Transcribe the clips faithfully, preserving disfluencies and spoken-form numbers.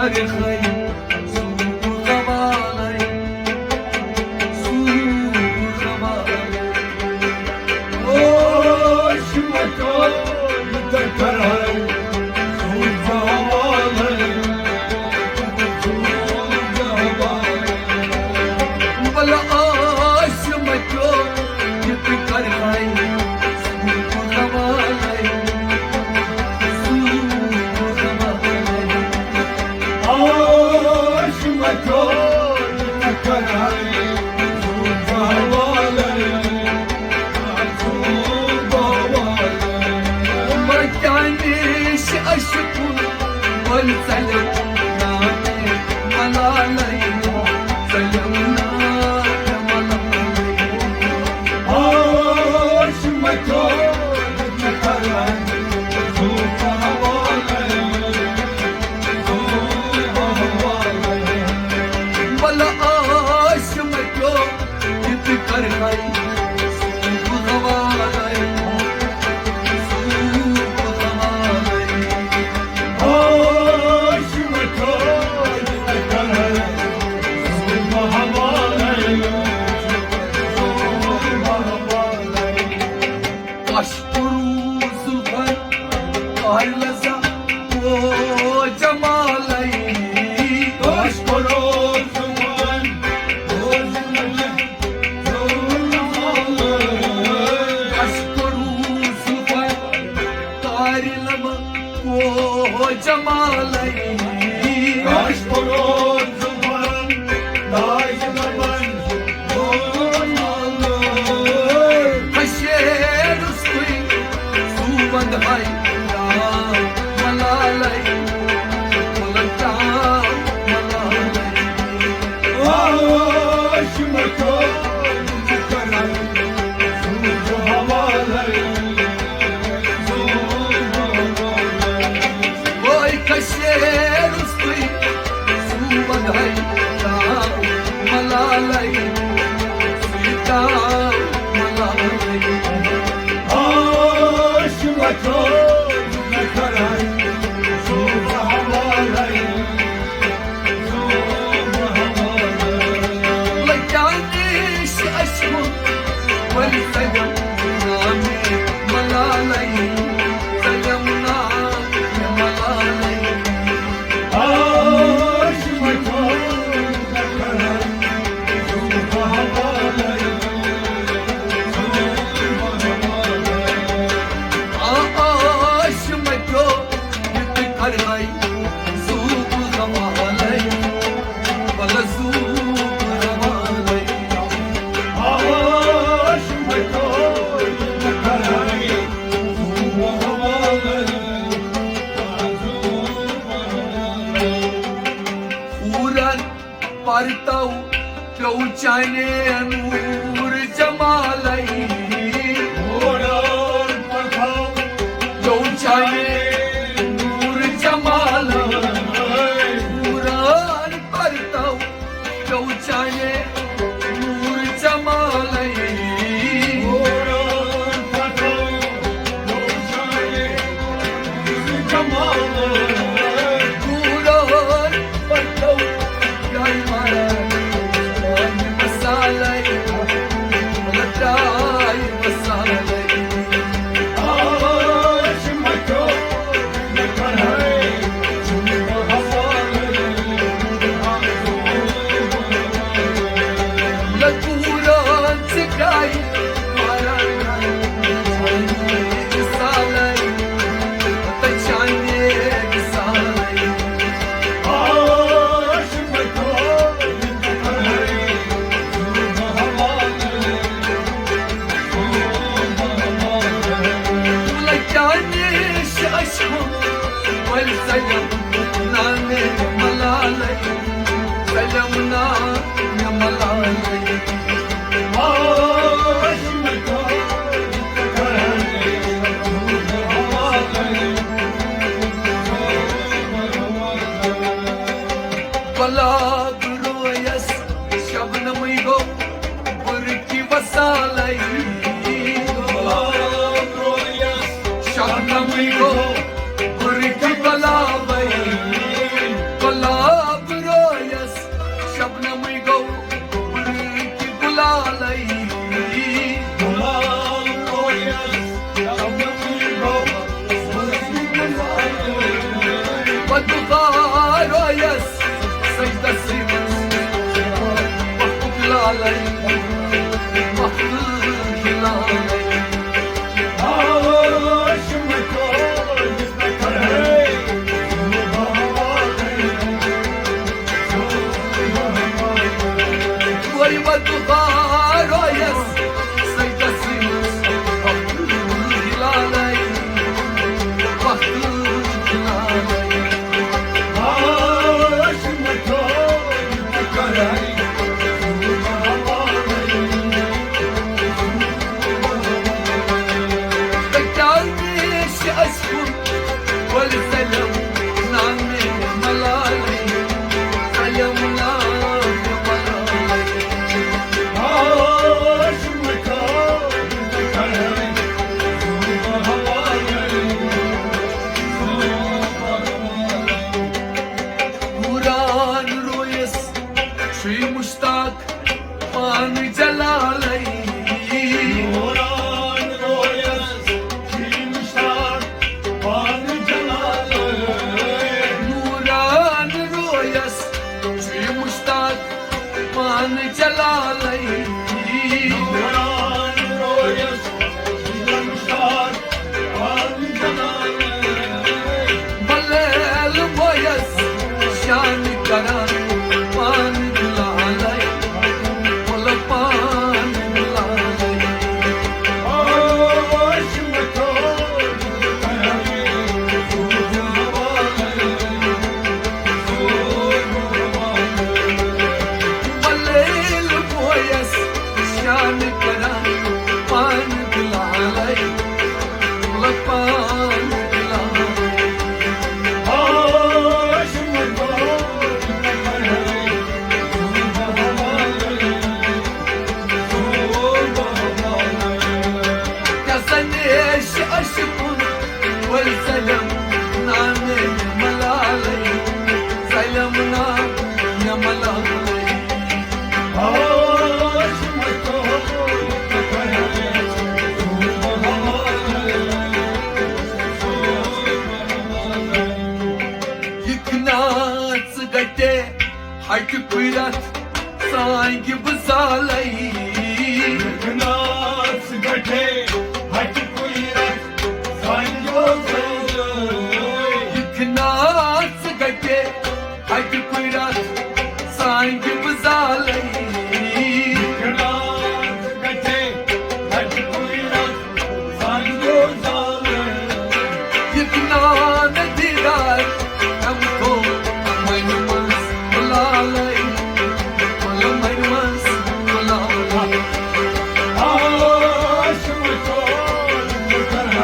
کرخے سوٗ حوالے، سوٗ حوالے۔ اوش مچو تہ کرے سوٗ حوالے، سوٗ حوالے۔ بل اوش مچو تہ کرخے سوٗ حوالے، سوٗ حوالے۔ اوش مچو تہ کرے سوٗ حوالے، سوٗ حوالے۔ مگر کیٛاہ نِش اَسہِ کُن وۄنۍ ژَلٮ۪و ناوِ ملالے، ژَلٮ۪و ناوِ ملالے۔ اوش مچو تہ کرے سوٗ حوالے، سوٗ حوالے۔ بل اوش مچو تہ کرخے سوٗ حوالے، سوٗ حوالے۔ اوش مچو تہ کرے سوٗ حوالے، سوٗ حوالے۔ کش کوٚروٗ زُلفن کارِ لذا او جمالے۔ کش کوٚروٗ زُلفن او جمالے۔ کش کوٚروٗ زُلفن کارِ لذا او جمالے۔ کش کوٚروٗ زُلفن کارِ لذا او جمالے۔ کشے روٚستُے سوٗ ونٛدہے ملالے، ملالے۔ اوش مچو تہ کرے سوٗ حوالے، سوٗ حوالے۔ وٲے کشے روٚستُے سوٗ ونٛدہے ملالے، سوٗ ملالے۔ اوش مچو تہ کرے سوٗ حوالے، سوٗ حوالے۔ لگیٛاو نِش اَسہِ کُن وۄنۍ ژَلٮ۪و ناوِ ملالے، ژَلٮ۪و ناوِ ملالے۔ اوش مچو تہ کرے سوٗ حوالے، سوٗ حوالے۔ آ، اوش مچو تہ کرے سوٗ حوالے، بل سوٗ حوالے۔ اوش مچو تہ کرے سوٗ حوالے، سوٗ حوالے۔ پھوٗرن پرتو پیوٚو چانہِ نوٗر جمالے۔ پھوٗرن پرتو پیوٚو چانہِ نوٗر جمالے۔ پھوٗرن پرتو پیوٚو چانہِ نوٗر جمالے۔ پھوٗرن پرتو پیوٚو چانہِ نوٗر جمالے۔ پھوٗرن پرتو گۄلاب رویس شبنمٕے گوٚو بُرکہِ وصالے۔ گۄلاب رویس شبنمٕے گوٚو بُرکہِ گۄلابے۔ گۄلاب نوران رویس چھُے مشتاق پان جلالے۔ نوران رویس چھُے مشتاق پان جلالے۔ نوران رویس چھُے مشتاق پان جلالے۔ نوران رویس چھُے مشتاق پان جلالے۔ بلیل بویس شان کران پان جلالے۔ مل پان جلالے۔ بلیل بویس شان کران پان بلالے، پان بلالے۔ کیٛاہ سندیش عشقُن وۄلۍ سلم نامے ملالے، سلم نامے ملالے۔ یِکھ ناژ گٹے ہٹہِ کُرتھ سانگہِ بہٕ زالے۔ یِکھ ناژ گٹے ہٹہِ کُرتھ سانگہِ بہٕ زالے۔ یِکھ ناژ گٹے ہٹہِ کُرتھ سانگہِ بہٕ زالے۔ یِکھ ناژ گٹے ہٹہِ کُرتھ سانگہِ بہٕ زالے۔ یِکھ ناژ دیدار ہم تو من منز بلالے، مل من منز بلالے۔ آش مچو کرم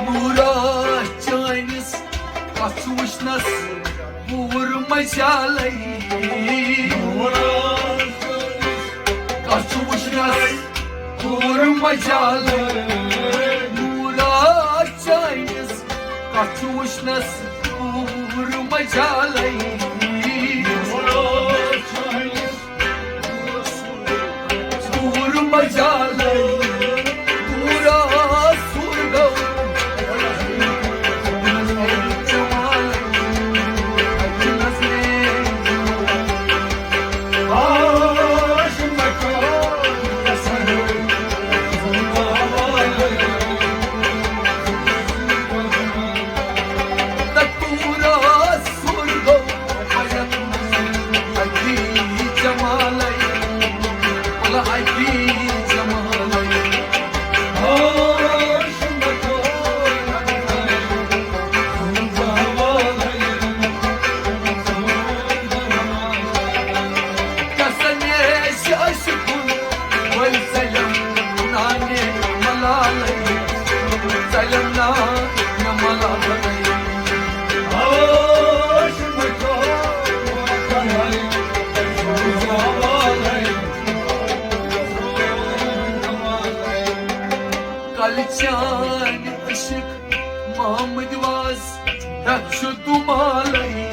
نورا چٲنِس کتھ وٕچھنس پوٗرٕ مجالے۔ نورا چٲنِس کتھ وٕچھنس پوٗرٕ مجالے۔ نورا چٲنِس کتھ وٕچھنس پوٗرٕ مجالے۔ نورا چٲنِس دوٗر مجالے، دوٗرا سُر گوٚو۔ دوٗرا سُر گوٚو۔ چانہِ عشق محمد واس ہٮ۪تھ چھُ تُمالَے۔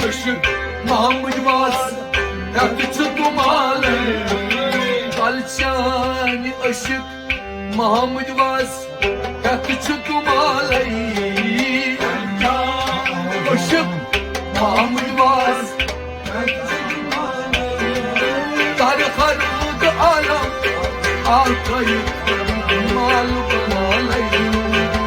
عشق محمد واس ہٮ۪تھ چھُ تُمالَے۔ کل چانہِ عشق محمد واس ہٮ۪تھ چھُ تُمالَے۔ عشق محمد واس کر خرود عالم آخر مال بنالَے۔